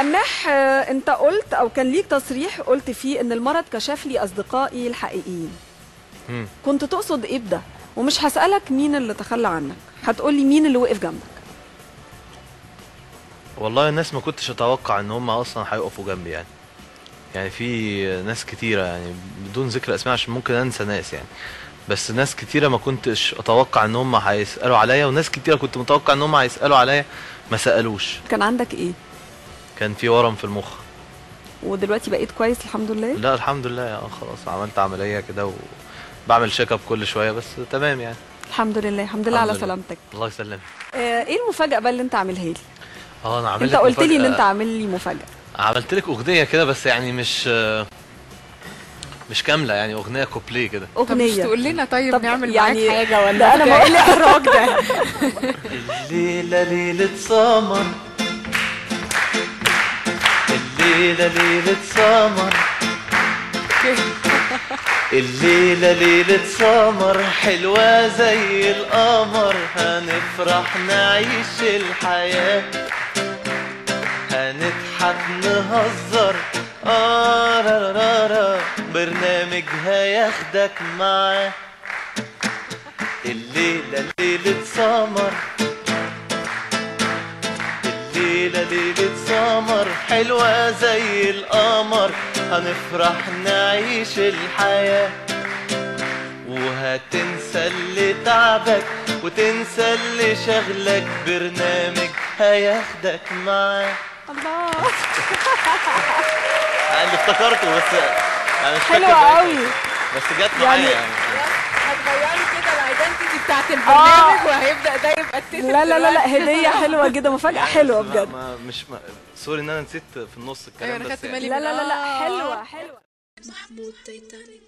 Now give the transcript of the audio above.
أماح، انت قلت او كان ليك تصريح قلت فيه ان المرض كشف لي اصدقائي الحقيقيين. كنت تقصد ايه بده؟ ومش هسألك مين اللي تخلى عنك، هتقولي مين اللي وقف جنبك. والله الناس ما كنتش اتوقع ان هم اصلا هيقفوا جنبي يعني في ناس كتيرة، يعني بدون ذكر اسماء عشان ممكن انسى ناس يعني، بس ناس كتيرة ما كنتش اتوقع ان هم هيسالوا عليا، وناس كتيرة كنت متوقع ان هم هيسالوا عليا ما سالوش. كان عندك ايه؟ كان في ورم في المخ. ودلوقتي بقيت كويس الحمد لله؟ لا الحمد لله، خلاص عملت عملية كده وبعمل check up كل شوية، بس تمام يعني. الحمد لله، الحمد لله على سلامتك. الله يسلمك. ايه المفاجاة بقى اللي انت عاملها لي؟ انا عامل انت قلت لي ان انت عامل لي مفاجاة. عملت لك اغنية كده بس يعني مش كاملة، يعني اغنية كوبليه كده. اغنية طب مش تقول لنا؟ طيب طب نعمل يعني معاك حاجة ولا انا بقول الاحراج ده؟ الليلة ليلة سمر، الليلة ليلة سمر، الليلة ليلة سمر حلوة زي القمر، هنفرح نعيش الحياة، هنضحك نهزر، آه برنامج هياخدك معاه. الليلة ليلة سمر، الليلة ليلة سمر حلوة زي القمر، هنفرح نعيش الحياة، وهتنسى اللي تعبك وتنسى اللي شغلك، برنامج هياخدك معاه. الله. انا افتكرته بس انا مش فاكر. حلوة قوي بس جت معايا يعني. هتغيري كده ال identity بتاعت البرنامج وهيبدا ده يبقى التتر. لا لا لا لا، هديه حلوة جدا، مفاجاة حلوة بجد. مش sorry ان انا نسيت في النص الكلام. أيوة، بس أنا خدت بالي. لا لا لا لا، حلوة حلوة. محمود تايتانيك.